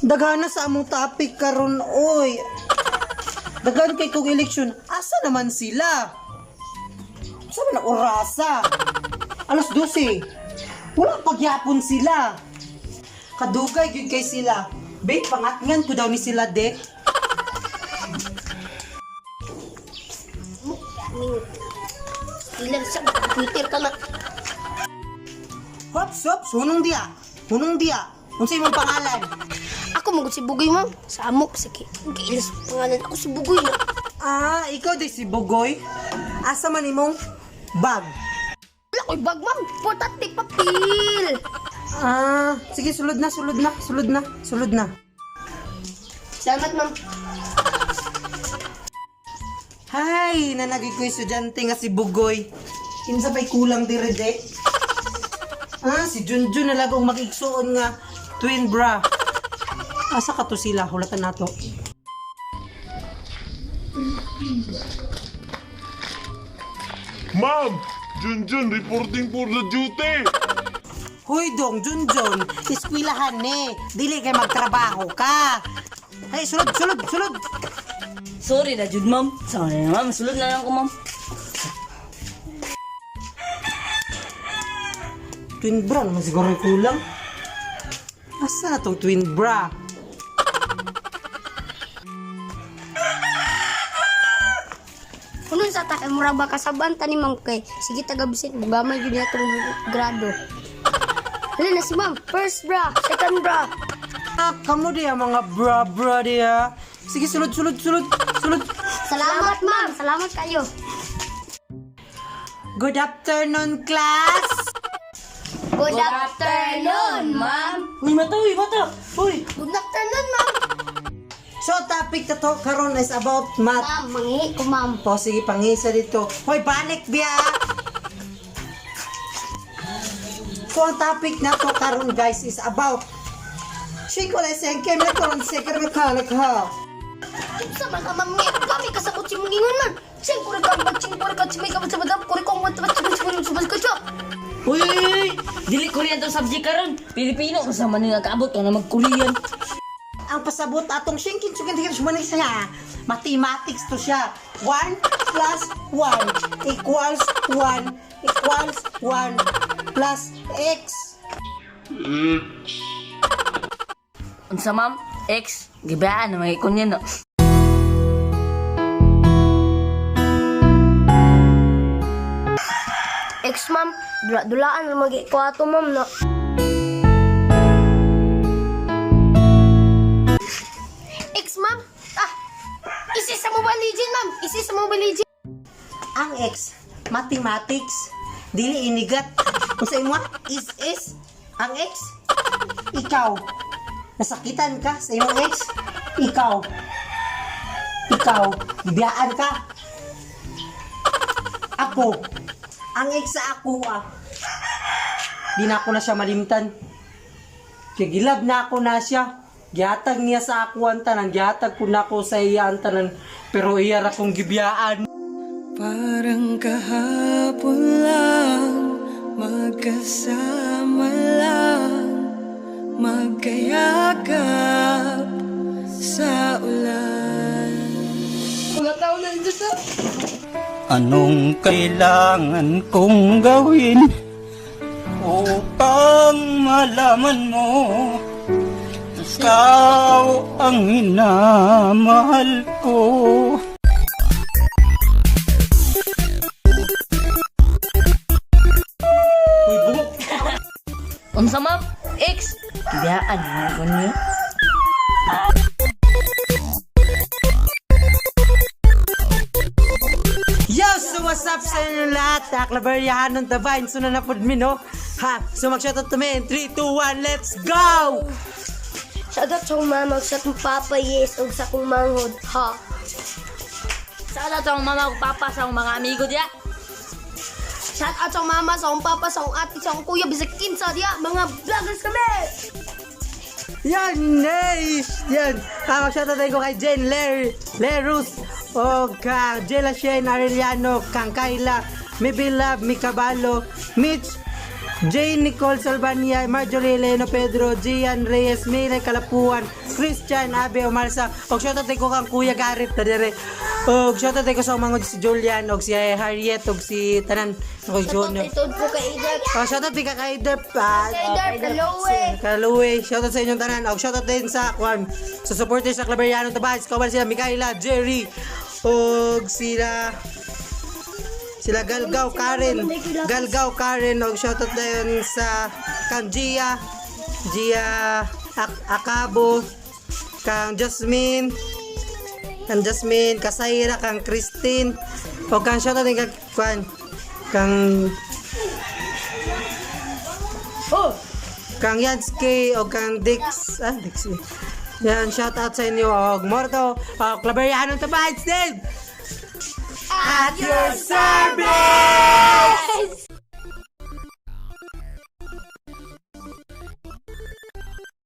Daghana sa among topic karon oy. Daghan kay kog eleksyon, asa naman sila? Sa man ang orasa? Alas 12. Wala pagyapon sila. Kadugay gyud kay sila. Be, pangatngan ko daw ni sila de. Ilan sa Twitter ka na. Hops, hops, hunong diya. Hunong diya. Unsa imong pangalan? Ako magud si Bugoy, ma'am. Sa amok sige. Giilas pangalan ako si Bugoy na. Ah, ikaw di si Bugoy. Asa man imong bag? Wala ko'y bag, ma'am. Importante papel. Ah, sige, sulod na, sulod na, sulod na, sulod na. Salamat, ma'am. Hay, nanagay ko yung estudyante nga si Bugoy. Kinsa pa'y kulang dire de? Ah, si Junjun na lagong mag-igsuon nga twin bra. Asa ka to sila? Hulatan nato. Ma'am! Junjun reporting for the duty! Hoy dong, Junjun, iskwilahan ni. Dili kay magtrabaho ka. Hey, sulod, sulod, sulod. Sorry na jud, ma'am. Sorry na, ma'am. Sulod na lang ko, ma'am. Twin bra naman siguro yung kulang. Asa na tong twin bra? Kuno sa ta mura ba kasaban tani ma'am kay sige taga bisin bugamay gyud niya tong grado. Hala na si ma'am. First bra, second bra. Ah, kamo diya mga bra bra diya. Sige, sulod, sulod, sulod, sulod. Salamat, ma'am. Salamat kayo. Good afternoon, class! Good afternoon, ma'am. Uy, mata, uy, mata. Uy. Good afternoon, ma'am. So, topic na to karon is about math. Ma'am, mangi ko, ma'am. O, sige, pangisa dito. Hoy, balik biya! So, ang topic na to karon guys, is about Shikola senke me koron seker me kala ka. Sa mga ma'am nga, kami kasabot si mong ingon man. Siyempre ka, siyempre ka, siyempre ka, siyempre ka, kuri kong matmat, siyempre ka, Uy, uy, uy. Dili Korean tong subject karon. Pilipino kasama ni nakaabot ka na mag-Korean. Ang pasabot atong shinkin sukin tikin sumanig siya. Mathematics to siya. 1 plus 1 equals 1 equals 1 plus x. Unsa, ma'am? X. Gibaan na mga ikon niya, no? Ex, ma'am, dula-dulaan na mag ko ato, ma'am, no? Ex, ma'am, ah, isi sa Mobile Legend, ma'am, isi sa Mobile Legend. Ang x, mathematics. Dili inigat. Kung sa imo, is. Ang x, ikaw. Nasakitan ka sa imong ex, ikaw. Ikaw, gibiyaan ka. Ako, ang ex sa ako ah. Di na ako na siya malimtan. Kaya gilab na ako na siya. Gihatag niya sa ako ang tanan, gihatag ko na ako sa iya ang tanan. Pero iya ra kong gibiyaan. Parang kahapon lang, magkasama lang, magkayakap sa ulan. Anong kailangan kong gawin upang malaman mo ikaw ang minamahal ko? Unsa, ma'am? X. Gibaan na mga ikon niya. Yo! So what's up sa inyo lahat? Aklaberyahan ng The Vine. So na napod mi, no? Ha? So mag-shoutout to me in 3, 2, 1, let's go! Shoutout sa akong mama, sa akong papa, yes, ug sa akong manghod, ha. Shout out sa akong mama ug papa sa akong mga amigo diya. Shoutout sa akong mama, sa akong papa, sa akong ate, sa akong kuya, bisag kinsa diya, mga vloggers kami! Yan! Nice! Yan! Ha, mag-shoutout tayo ko kay Jen Lerus o ka Jela Shane Arellano, Kang Kayla, Maybe Love, Mika Balo, Mitch, Jane Nicole Salvania, Marjorie Leno Pedro, Gian Reyes, Mire Kalapuan, Christian Abe Omarsa. Og shoutout ko kang Kuya Garrett na dire. Og shoutout ko sa umangod si Julian og si Harriet og si tanan og Shoutout Junior. ituod ko kay Idarp. Oh, shoutout din ka kay Derp. Ah, Kay Idarp, Kaloe. Kaluwe, shoutout sa inyong tanan. Og shoutout din sa kwan sa supporters sa Claveriano Tabas. Kawan sila Mikaela, Jerry, og sila sila Galgaw Karen, Galgaw Karen og shoutout din sa kang Gia, Gia Akabo, kang Jasmine, kang Jasmine, Kasaira, kang Christine, og kang shoutout din kang kwan kang Oh, kang Yanski o kang Dix, ah, Dix. Yan, shout out sa inyo og Morto, og Claveriano Tabaits din. At your service!